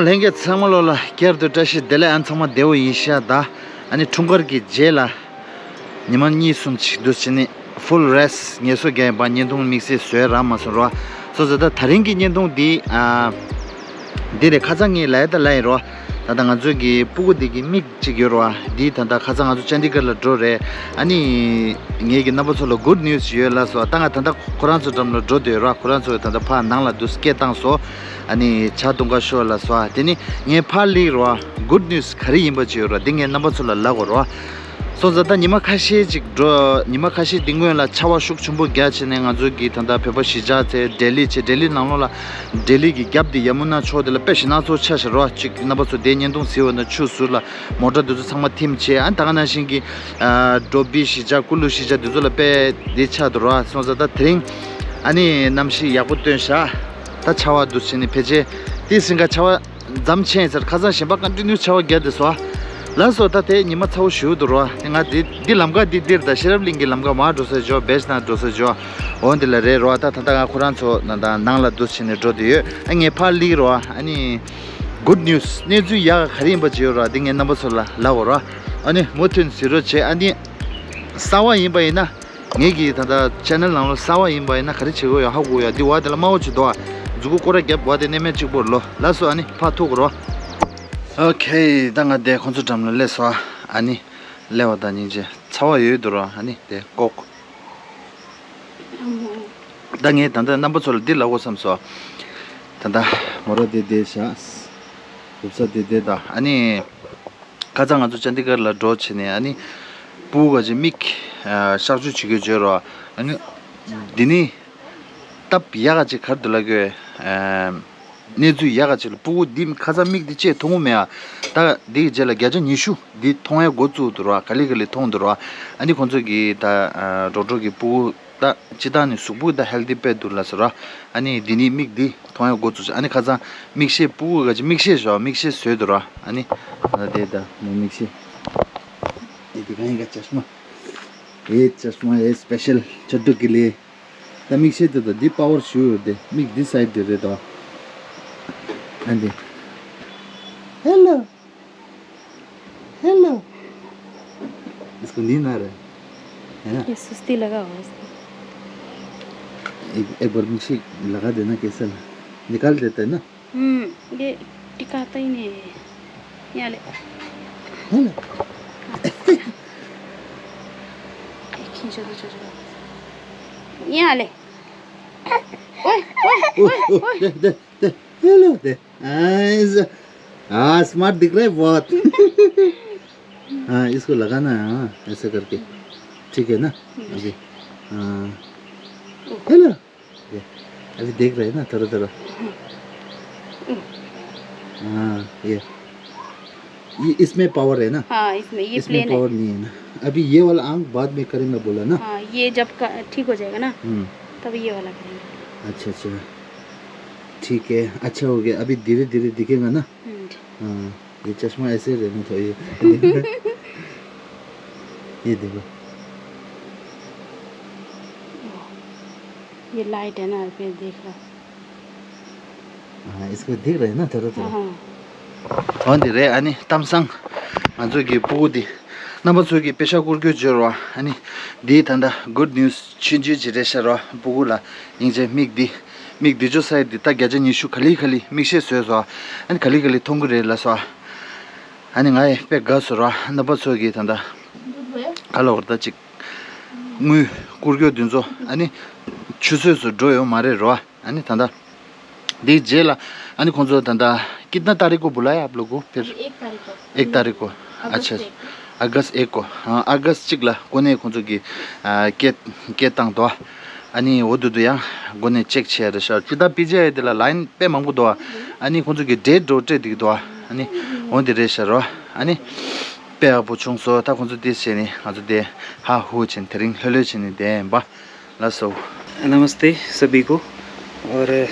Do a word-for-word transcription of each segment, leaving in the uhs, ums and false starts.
ལྷན་རྒྱས་ཚང་མ་ལོ་ལ་བསྐྱར་དུ་བཀྲ་ཤིས་བདེ་ལེགས། ཨ་ཚང་མ་བདེ་པོ་ཡིན་ཤག་ད། ཨ་ནི་འཁྲུངས་སྐར་གྱི་རྗེས་ལ་ཉི་མ་གཉིས་གསུམ་ཅིག་འདུག་བྱས་ནས་ཕུལ་རེས་ངལ་གསོ་རྒྱག་ཡིན་པ། བརྙན་ཐུང་དམིགས་བསལ་བཟོས་རག་མ་སོང་རོ། སོང་ཙང་ད་ད་རིང་གི་བརྙན་ཐུང་འདི་ཨ། འདི་རེད། ཁ་སང་ངས་ལབ་ཡ་ད་ལབ་ཡིན་རོ། ད་ལྟ་ང་ཚོའི་གི་སྤུ་གུ་འདི་གི་མིག་ཅིག་ཡོད་རོ། འདི་ད་ལྟ་ཁ་སང་ང་ཚོ་ཅན་ཌི་གར་ལ་འགྲོ་རེད། ཨ་ནི་ངས་གི་རྣམ་པ་ཚོ་ལ་གུཌ་ནིའུ་སི་ཡོད་ལབ་སོང་། ད་ང་ད་ལྟ་ཁོ་རང་ཚོ་འགྲམ་ལ་འགྲོ་འདོད་ཡོད་རོ། ཁོ་རང་ཚོ་ད་ལྟ་ཕར་ནང་ལ་འདུག་སྐད་བཏང་སོང་། ཨ་ནི་ཇ་འཐུང་ག་ཤོག་ལབ་སོང་། དེ་ནི་ངས་ཕར་སླེབས་རོ། གུཌ་ནིའུ་སི་ག་རེ་ཡིན་པ་ཅིག་ཡོད་རོ། འདི་ངས་རྣམ་པ་ཚོ་ལ་ལབ་དགོས་རོ། སོང་ཙང་ད་ཉི་མ་ཁ་ཤས་ཅིག་འགྲོ། ཉི་མ་ཁ་ཤས་འདི་སྔོན་ལ་ཆར་པ་ཤུགས་ཆེན་པོ་རྒྱག་བྱས་ནས་ང་ཚོ་གི་ད་ལྟ་བོད་པ་གཞིས་ཆགས་ཚེ་ལྡི་ལི་བྱས། ལྡི་ལི་ནང་ལོགས་ལ་ལྡི་ལི་གི་རྒྱབ་དེ་ཡ་མུ་ན་ཕྱོགས་དེ་ལ་དཔེ་ཞེད་སྣང་ཚོ་ཆགས་ཤག་རོ། ཅིག་རྣམ་པ་ཚོ་དེ་བརྙན་ཐུང་གཟིགས་པ་ན་ཆུ་ཟུར་ལ་མོ་ཊ་དེ་ཚོ་ཚང་མ་ཐིམ་བྱས། ཨ་ནི་ད་ག་ནང་བཞིན་གི་ཨ་འགྲོ་བི་གཞིས་ཆགས་ཀུ་ལུ་གཞིས་ཆགས་དེ་ཚོ་ལ་དཔེ་དེ་ཆགས་འདུག་རོ། སོང་ཙང་ད་དེ་རིང་ཨ་ནི་གནམ་གཤིས་ཡག་པོ་སྟོན་ཤག་ད་ཆར་པ་འདུག་བྱས་ནས་ཕལ་ཆེར་དེ་སེང་ག་ཆར་པ་མཚམས་ཆད་ཚར། ཁ་སང་གཞན་པ་ཀོན་ཊི་ནིའུ་ཆར་པ་རྒྱག་བསྡད་སོང་། ལགས་སོ། ད་དེ་ཉི་མ་ཚ་པོ་ཞེ་པོ་འདུག་རོ། དེ་ང་དེ་འདི་ལམ་ཁ་འདི་འདིར་ད་ཤེས་རབ་གླིང་གི་ལམ་ཁ་མར་འགྲོ་ས་ཅིག་ཡོད། བེས་ན་འགྲོ་ས་ཅིག་ཡོད། འོ་འདི་ལ་རེད་རོ། ད་ད་ལྟ་ང་ཁོ་རང་ཚོ་ནང་ད་ནང་ལ་འདུག་བྱས་ནས་འགྲོ་བསྡད་ཡོད། ཨ་ངས་ཕར་སླེབས་རོ། ཨ་ནི་གུཌ་ནིའུ་སི་གནས་ཚུལ་ཡག་ག་རེ་ཡིན་པ་ཅིག་ཡོད་རོ། འདི་ངས་རྣམ་པ་ཚོ་ལ་ལབ་དགོས་རོ། ཨ་ནི་མུ་མཐུད་གཟིགས་རོགས་བྱེད། ཨ་ནི་གསར་པ་ཡིན་པ་ཡིན་ན། ངེད་ཀྱི་ད་ལྟ་ཆེ་ནལ་ནང་ལ་གསར་པ་ཡིན་པ་ཡིན་ན་ག་རེ་བྱེད་དགོས་ཡོད་ཧ་གོ་ཡ། འདི་བ་དེ་ལ་དམར་པོ་ཅིག་འདུག་ཨ། མཛུ་གུ་སྐོར་ར་རྒྱབ་བ་དེ་གནས་མལ་གཅིག་པོར་ལོ། ལགས་སོ། ཨ་ནི་ཕར་ཐུག་རོ། ཨོ་ཁེ། ད་ང་དེ་ཁོང་ཚོ་འགྲམ་ལ་སླེབས་སོང་ཨ། ཨ་ནི་སླེབས་པ་དང་སྙིང་རྗེ། ཚ་པོ་ཡོད་འདུག་རོ། ཨ་ནི་དེ་ཀོག་ད་ངས་ད་ལྟ་རྣམ་པ་ཚོ་ལ་འདི་ལབ་དགོས་བསམ་སོང་། ད་ལྟ་མོ་ར་དེ་དེ་བཞག་རུབ་ས་དེ་དེ་ད་ཨ་ནི། ཁ་སང་ང་ཚོ་ཅན་ཌི་གར་ལ་འགྲོ་བྱས་ནས་ཨ་ནི་སྤུ་གུ་ག་ཅིག་མིག་ཨ་གཤག་བཅོས་བྱེད་དགོས་བརྗོད་རོགས། ཨ་ནི་འདི་ནི་སྟབས་ཡག་ག་ཅིག་ག་རེ་འདུག་ལབ་དགོས། ཨ་གནས་ཚུལ་ཡག་ག་ཅིག་ལ་སྤུ་གུ་འདི་ཁ་སང་མིག་འདི་ཅིག་མཐོང་གི་མེད་ཨ། ད་འདི་གི་རྗེས་ལ་བརྒྱ་ཆ་ཉི་ཤུ་འདི་མཐོང་ཡ་འགོ་བཙུགས་འདུག་རོགས། ག་ལེ་ག་ལེ་མཐོང་འདུག་རོགས། ཨ་ནི་ཁོང་ཚོ་གི་ད་ཨ་ཌོག་ཊར་གི་སྤུ་གུ་ད་སྤྱིར་བཏང་ནས་གཟུགས་པོ་ད་ཧེལ་ཐི་དཔེ་འདུག་ལབ་སོང་ར། ཨ་ནི་འདི་ནི་མིག་འདི་མཐོང་ཡ་འགོ་བཙུགས། ཨ་ནི་ཁ་སང་མིག་ཤེལ་སྤུ་གུ་ག་ཅིག་མིག་ཤེལ་ཞོག་མིག་ཤེལ་བཟོས་འདུག་ར། ཨ་ནི་ད་དེ་ད་མོ་མིག་ཤེལ། ये दिखाएगा चश्मा। ये चश्मा है स्पेशल छोटू के लिए। ད་མིག་ཤེལ་དེ་ད་འདི་པ་ཝར་ཞུ་དེ་མིག་འདི་སའིཌ་དེ་རེད་དོ། ཨ་འདི། हेलो। हेलो। इसको नींद आ रहा है, है ना? ये सुस्ती लगा हुआ है इसको। एक, एक बार मुझे लगा देना, कैसा लगा? निकाल देता है ना? हम्म, ये टिकाता ही नहीं है। यहाँ ले। है ना? ये खींचो, खींचो, खींचो। यहाँ ले। ओए, ओए, ओए, ओए, ओए। दे, दे, दे। हेलो दे। हाँ, इस-, हाँ, स्मार्ट दिख रहा है बहुत। हाँ, इसको लगाना है, हाँ, ऐसे करके। ठीक है ना? अभी। हाँ। हेलो। ये, अभी देख रहे हैं ना, थोड़ा, थोड़ा। हाँ, ये। ये इसमें पावर है ना? हाँ, इसमें, ये इसमें प्लेन है। पावर नहीं है ना। अभी ये वाला आंख बाद में करेंगे बोला ना? हाँ, ये जब का, ठीक हो जाएगा ना, हम्म। तब ये वाला करेंगे। अच्छा, अच्छा। ठीक है, अच्छा हो गया। अभी धीरे-धीरे दिखेगा ना? हम्म। हाँ, ये चश्मा ऐसे ही रहना चाहिए। ये देखो। ये लाइट है ना, फिर देख रहा। हाँ, इसको देख रहे हैं ना, थोड़ा, थोड़ा। हाँ, हाँ। འོ་འདི་རེད། ཨ་ནི་གཏམ་བཟང་ང་ཚོ་གི་སྤུ་གུ་འདི་རྣམ་པ་ཚོ་གི་དཔེ་ཤག་བསྐུར་སྐྱོད་བྱོས་རོགས། ཨ་ནི་འདི་ད་ལྟ་གུཌ་ནིའུ་སི་ཆུང་ཆུང་ཅིག་རེད་ཤག་རོགས། སྤུ་གུ་ལ་སྙིང་རྗེ། མིག་འདི་མིག་འདི་ཅོ་ས་ཡི་འདི་ད་བརྒྱ་ཆ་ཉི་ཤུ་ག་ལེ་ག་ལེ་མིག་ཤེལ་བཟོས་སོང་། ཨ་ནི་ག་ལེ་ག་ལེ་མཐོང་གི་རེད་ལབ་སོང་། ཨ་ནི་ང་ཡི་དཔེ་དགའ་སོང་རོགས། རྣམ་པ་ཚོ་གི་ད་ལྟ་ག་ལ་བར་ད་ཅིག་དངུལ་བསྐུར་སྐྱོད་འདི་ཚོ་ཨ་ནི་ཆུ་ཚོད་སུ་འགྲོ་ཡོད་མ་རེད་རོགས། ཨ་ནི་ད་ལྟ་འདིའི་རྗེས་ལ་ཨ་ནི་ཁོང་ཚོ་ད་ལྟ་कितना तारीख को बुलाया आप लोग को फिर? अभी एक तारीख को। एक तारीख को। अच्छा, अगस्त एक। अगस्त एक को। हाँ, अगस्त གཅིག་ལ་འགོ་ནས་ཁོང་ཚོ་གི་ཨ་སྐད་སྐད་བཏང་འདུག་ཨ་ནི་འོ་དུ་དུ་ཡང་འགོ་ནས་ཅེག་བྱས་རེད་ཤག་ཅི་ད་པི་ཇི་ཨའི་དེ་ལ་ལའིན་དཔེ་མང་པོ་འདུག་ཨ་ནི་ཁོང་ཚོ་གི་ཌེ་ཊི་འགྲོ་སྤྲད་འདུག་འདུག་ཨ་ནི་འོ་འདི་རེད་ཤག་རོ། ཨ་ནི་དཔེ་ཡག་པོ་བྱུང་སོང་། ད་ཁོང་ཚོ་དེ་བྱས་ནས་ང་ཚོ་དེ་ཧ་ཧུ་བྱས་ནས་དེ་རིང་ལྷོད་ལྷོད་བྱས་ནས་བསྡད་ཡིན་པ། ལགས་སོ། नमस्ते सभी को, और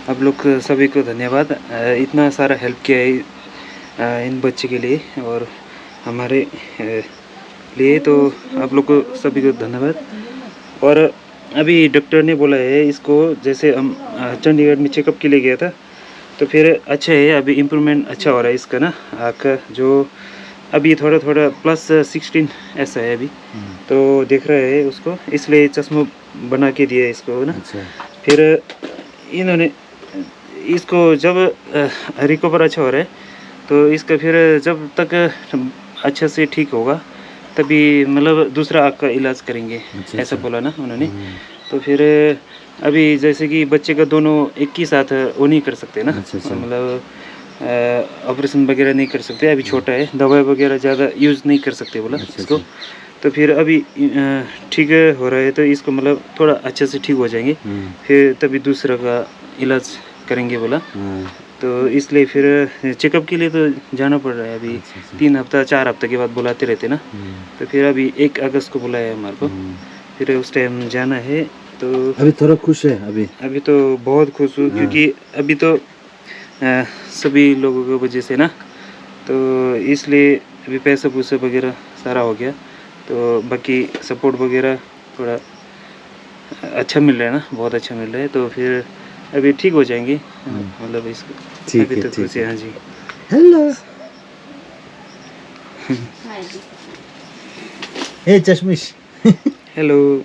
आप लोग सभी को धन्यवाद, अ, इतना सारा हेल्प किया है, अ, इन बच्चे के लिए, और हमारे, अ, लिए तो आप लोग को सभी को धन्यवाद। और अभी डॉक्टर ने बोला है इसको, जैसे हम, अ, चंडीगढ़ में चेकअप के लिए गया था, तो फिर अच्छा है, अभी इम्प्रूवमेंट अच्छा हो रहा है इसका ना, आँख का जो अभी थोड़ा थोड़ा प्लस सिक्सटीन ऐसा है अभी। तो देख रहा है उसको, इसलिए चश्मा बना के दिया इसको ना। अच्छा। फिर इन्होंने इसको जब रिकवर अच्छा हो रहा है, तो इसका फिर जब तक अच्छे से ठीक होगा, तभी मतलब दूसरा आँख का इलाज करेंगे, अच्छा, ऐसा अच्छा। बोला ना उन्होंने। हम्म। तो फिर अभी जैसे कि बच्चे का दोनों एक ही साथ वो नहीं कर सकते ना, अच्छा, अच्छा। मतलब ऑपरेशन वगैरह नहीं कर सकते, अभी छोटा है, दवाई वगैरह ज़्यादा यूज़ नहीं कर सकते बोला अच्छा, इसको। अच्छा। तो फिर अभी अ, ठीक हो रहा है, तो इसको मतलब थोड़ा अच्छे से ठीक हो जाएंगे। हम्म। फिर तभी दूसरा का इलाज करेंगे बोला। हाँ। तो इसलिए फिर चेकअप के लिए तो जाना पड़ रहा है अभी। अच्छा, अच्छा। तीन हफ्ता, चार हफ्ता के बाद बुलाते रहते ना। हम्म। तो फिर अभी एक अगस्त को बुलाया है हमारे को। हम्म। फिर उस टाइम जाना है। तो अभी थोड़ा खुश है अभी? अभी तो बहुत खुश हूँ, हाँ। क्योंकि अभी तो अ, सभी लोगों की वजह से ना, तो इसलिए अभी पैसा वैसा वगैरह सारा हो गया, तो बाकी सपोर्ट वगैरह थोड़ा अच्छा मिल रहा है ना, बहुत अच्छा मिल रहा है, तो फिर अभी ठीक हो जाएंगे। हम्म। मतलब इसको ठीक अभी है, तो ठीक खुश है, है। हाँ जी। हेलो। ए चश्मिश। हेलो।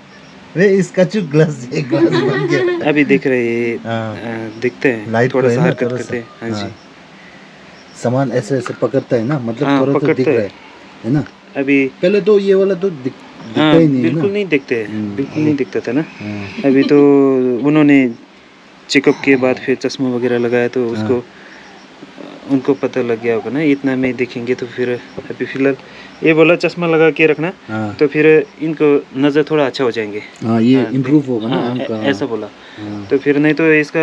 रे, इसका जो ग्लास, एक ग्लास बन गया। अभी देख रहे हैं, हाँ। अ, देखते हैं, लाइट थोड़ा को है सा ना, हरकत थोड़ा करते सा। हैं। हाँ जी। हाँ। सामान ऐसे ऐसे पकड़ता है ना, मतलब हाँ, थोड़ा तो दिख पकड़ता रहा है। है, है ना? अभी पहले तो ये वाला तो दिख-, दिखता हाँ, ही नहीं है ना? बिल्कुल नहीं दिखते हैं, हम्म, बिल्कुल नहीं दिखता था ना। हाँ। अभी तो उन्होंने चेकअप के बाद फिर चश्मा वगैरह लगाया, तो उसको, हाँ। उनको पता लग गया होगा ना, इतना में देखेंगे। तो फिर अभी फिलहाल ये बोला चश्मा लगा के रखना, हाँ। तो फिर इनको नज़र थोड़ा अच्छा हो जाएंगे। हाँ, ये हाँ, इम्प्रूव होगा ना हाँ, आँख का। ऐसा बोला। हाँ। तो फिर नहीं तो इसका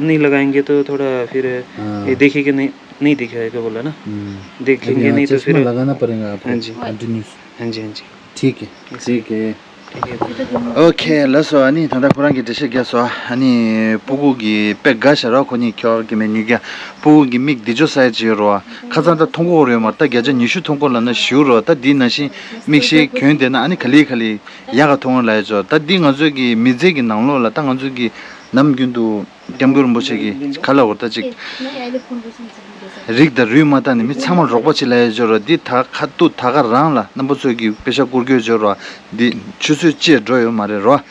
नहीं लगाएंगे तो थोड़ा फिर हाँ। ये देखेगा नहीं, नहीं दिखेगा बोला ना। हम्म। देखेंगे अभी हाँ, नहीं तो चश्मा फिर लगाना पड़ेगा आपको। हाँ जी। कंटिन्यूस। हाँ जी, हाँ जी। ठीक है, ऐसा। ठीक है। ठीक है। OK, ལགས་སོ། ཨ་ནི་ད་ལྟ་ཁོ་རང་གིས་འགྲེལ་བཤད་རྒྱབ་སོང་། ཨ་ནི་སྤུ་གུ་གི་དཔེ་དགའ་ཤག་ར། ཁོ་གཉིས་ཁྱོ་ག་གི་མེད་ཉུལ་རྒྱ། སྤུ་གུ་གི་མིག་འདི་ཅོ་སའི་ཅི་ཡོད་རོ། ཁ་སང་ད་མཐོང་གོ་རེད་མ། ད་བརྒྱ་ཆ་ཉི་ཤུ་མཐོང་གོ་ལབ་ན་ཞུ་རོ། ད་འདི་ནང་བཞིན་མིག་ཤེལ་གྱོན་བསྡད་ན་ཨ་ནི་ག་ལེ་ག་ལེ་ཡག་ག་མཐོང་ལབ་ཡ་ཅོ། ད་འདི་ང་ཚོའི་གི་མི་ཚེ་གི་ནང་ལོགས་ལ་ད་ང་ཚོའི་གི་ནམ་རྒྱུན་དུ་སྐྱབས་མགོན་རིན་པོ་ཆེ་གི་ག་ལ་འོ་ད་ཅིག་རིགས་དང་རུས་མ་བཏགས་ནས་མི་ཚང་མ་རོགས་པ་བྱེད་ལབ་ཡ་ཅོ་རོ། འདི་ད་ཁ་ཐུག་ད་ག་རང་ལ་རྣམ་པ་ཚོ་གི་དཔེ་ཤག་བསྐུར་རྒྱུ་ཅོ་རོ། འདི་ཆུ་ཚོད་བཅད་འགྲོ་ཡོད་མ་རེད་རོ།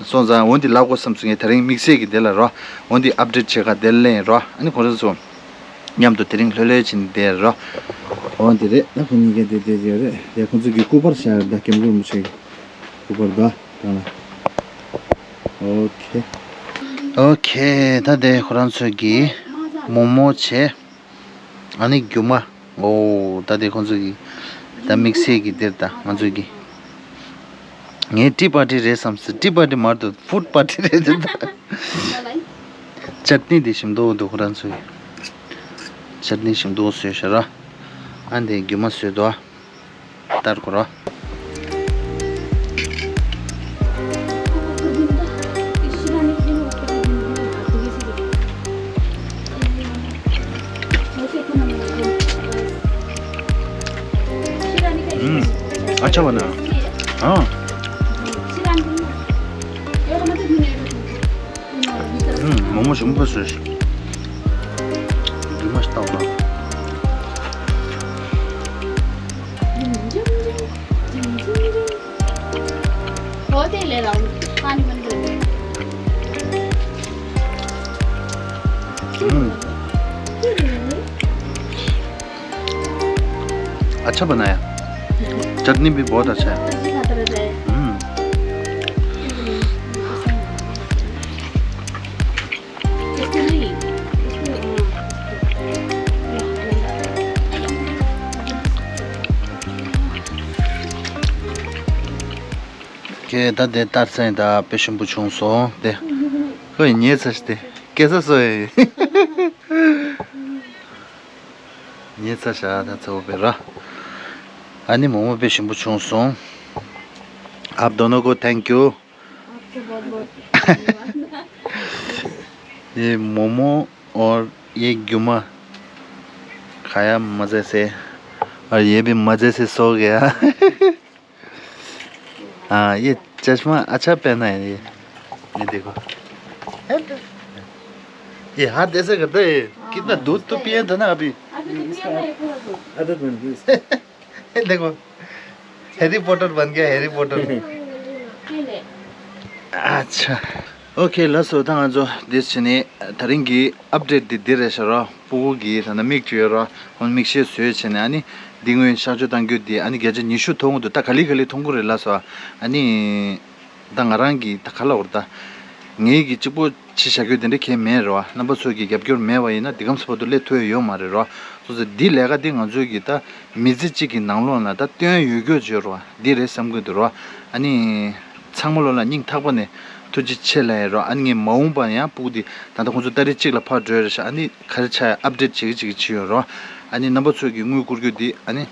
སོང་ཙང་འོ་འདི་ལབ་དགོས་བསམ་སོང་། ངས་དེ་རིང་དམིགས་བསལ་གྱི་དེ་ལ་རོ། འོ་འདི་ཨབ་ཌེཊ་བྱེད་ག་དེ་ལེན་རོ། ཨ་ནི་ཁོ་རང་ཚོ་མཉམ་དུ་དེ་རིང་ལྷོད་ལྷོད་བྱེད་ནས་བསྡད་རོ། འོ་འདི་རེད། ད་ཁོ་གཉིས་ཀས་དེ་དེ་དེ་རེད། དེ་ཁོ་ཚོ་གི་སྐུ་པར་བཞག་ཡོད། ད་སྐྱབས་མགོན་རིན་པོ་ཆེ་གི་སྐུ་པར་ད་གང་ལ། ཨོ་ཁེ། ཨོ་ཁེ། ད་དེ་ཁོ་རང་ཚོ་གི་མོག་མོག་བྱས། ཨ་ནི་རྒྱུ་མ། ཨོ། ད་དེ་ཁོང་ཚོ་གི་ད་དམིགས་བསལ་གྱི་འདིར་ད་ང་ཚོ་གི། ངས་ཏི་པར་ཊི་རེད་བསམ་སོང་། ཏི་པར་ཊི་མ་གཏོགས་ཕུཌ་པར་ཊི་རེད་འདི་ད། ཅཊ་ནི་དེ་ཞིམ་མདོག་འདུག་ཁོ་རང་ཚོ་གི། ཅཊ་ནི་ཞིམ་མདོག་བཟོས་ཤག་ར། ཨ་འདི་རྒྱུ་མ་བཟོས་འདུག་ཨ། ལྟར་གོ་ར། ཨུམ། ཨ་ཆ་བ་ན། ཨ། ཨུམ། མོག་མོག་ཞིམ་པོ་བཟོས་ཤག་རྒྱུ་མ་ཞིག་བཏང་བ། हम्म। अच्छा बनाया। चटनी भी बहुत अच्छा है। हम्म। ཁྱེད་ད་དེ་ལྟར་ཚན་ད་དཔེ་ཞིམ་པོ་བྱུང་སོང་དེ། ཁོས་ཉེས་ཚ་ཞིག་དེ་སྐད་ས་སོ་ཡི། ཉེས་ཚ་ཞག་ད་ཚ་བོ་པེ་ར། ཨ་ནི་མོག་མོག་དཔེ་ཞིམ་པོ་བྱུང་སོང་། आप दोनों को थैंक यू। आपको बहुत बहुत धन्यवाद। ये मोमो और ये ग्युमा खाया मज़े से, और ये भी मज़े से सो गया। हाँ, ये चश्मा अच्छा पहना है ये। ये देखो। ये हाथ ऐसे करता है ये। कितना दूध तो पिए थे ना अभी। अभी तो पिए ना, ये पूरा दूध। आदत बन गई इसकी। देखो, हैरी पॉटर बन गया, हैरी पॉटर। पी ले। अच्छा। ཨོ་ཁེ། ལགས་སོ། ད་ང་ཚོ་འདི་བྱས་ནས་དེ་རིང་གི་ཨབ་ཌེཊ་འདི་འདི་རེད་ཤག་རོ། སྤུ་གུ་གི་ད་ལྟ་མིག་ཅིག་ཡོད་རོ། ཁོང་མིག་ཤེལ་བཟོས་བྱས་ནས། ཨ་ནི་འདི་སྔོན་གཤག་བཅོས་བཏང་རྒྱུ་འདི། ཨ་ནི་བརྒྱ་ཆ་ཉི་ཤུ་མཐོང་གི་འདུག་ད་ག་ལེ་ག་ལེ་མཐོང་གི་རེད། ལགས་སོ། ཨ་ནི་ད་ང་རང་གི་ད་ག་ལབ་དགོས་རེད། ད་ངེད་ཀྱི་གཅིག་པོ་ཅི་བྱ་རྒྱུ་དེ་འདྲ་གང་ཡང་མེད་རེད་བ། རྣམ་པ་ཚོ་གི་རྒྱབ་སྐྱོར་མེད་པ་ཡིན་ན་འདི་གམ་སོ་བར་དུ་སླེབས་ཐུབ་ཡ་ཡོད་མ་རེད་རོ། སོ་སོ་འདི་ལས་ཀ་འདི་ང་ཚོ་གི་ད་མི་ཚེ་གཅིག་གི་ནང་ལོགས་ན་ད་སྟོན་ཡ་ཡོད་རྒྱུ་བྱོས་རོ། འདི་རེད་བསམ་གི་འདུག་རོ། ཨ་ནི་ཚང་མ་ལོ་ལ་སྙིང་ཐག་པ་ནས་ཐུགས་རྗེ་ཆེ་ལབ་ཡ་རོ། ཨ་ནི་ངས་མ་འོངས་པ་ཡང་སྤུ་གུ་འདི་ད་ལྟ་ཁོང་ཚོ་ཏ་རིག་གཅིག་ལ་ཕར་འགྲོ་ཡ་རེད་ཤག་ཨ་ནི་ག་རེ་ཆགས་ཡ་ཨབ་ཌེཊ་བྱེད་ཀྱི་བྱེད་ཀྱི་བྱེད་ཡོད་རོ། ཨ་ནི་རྣམ་པ་ཚོ་གི་དངུལ་བསྐུར་རྒྱུ་འདི། ཨ་ནི་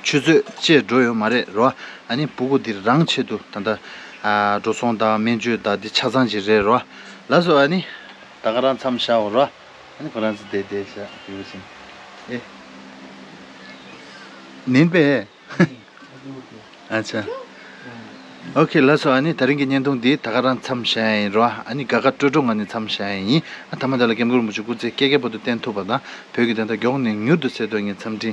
ཆུ་ཚོད་བཅད་འགྲོ་ཡོད་མ་རེད་རོ། ཨ་ནི་སྤུ་གུ་འདི་རང་ཆེད་དུ་ད་ལྟ་ཨ་འགྲོ་སོང་དང་སྨན་བཅོས་དང་འདི་ཆ་ཚང་ཅིག་རེད་རོ། ལགས་སོ། ཨ་ནི་ད་ག་རང་མཚམས་བཞག་འོ་རོ། ཨ་ནི་ཁོ་རང་ཚོ་བསྡད་བསྡད་བཞག་ཡོད་ཅིང་། ཨེ། ནིན་པས། ཨ་ཆ། ཨོ་ཁེ། ལགས་སོ། ཨ་ནི་དེ་རིང་གི་བརྙན་ཐུང་འདི་ད་ག་རང་མཚམས་བཞག་ཡ་ཡིན་རོ། ཨ་ནི་དགའ་དགའ་སྤྲོ་སྤྲོ་ངང་ནས་མཚམས་བཞག་ཡ་ཡིན། ཨ་ཐ་མ་དེ་ལ་སྐྱབས་མགོན་རིན་པོ་ཆེ་སྐུ་ཚེ་བསྐལ་བརྒྱའི་བར་དུ་བརྟན་ཐུབ་པ་དང་། བོད་ཀྱི་བདེན་མཐའ་མགྱོགས་ནས་མྱུར་དུ་གསལ་ཐུབ་ངས་འཚམས་འདྲི་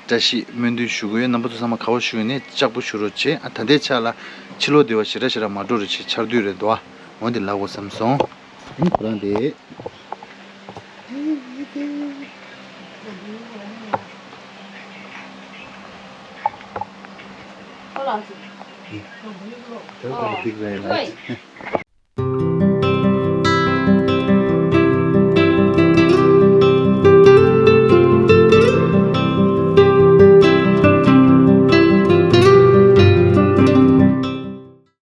བཀྲ་ཤིས་སྨོན་འདུན་ཞུ་གི་ཡོད། རྣམ་པ་ཚོ་ཚང་མ་ག་པར་བཞུགས་ནས་ལྕགས་པོ་བཞུགས་རོགས་བྱེད། ཨ་ད་ལྟའི་ཆ་ལ་ཕྱི་ལོགས་འདི་བ་ཞེ་དྲག་ཞེ་དྲག་མ་འགྲོ་རོགས་བྱེད། ཆར་དུས་རེད་འདུག་ཨ། འོ་འདི་ལབ་དགོས་བསམ་སོང་། ཨ་ནི་ཁོ་རང་དེ།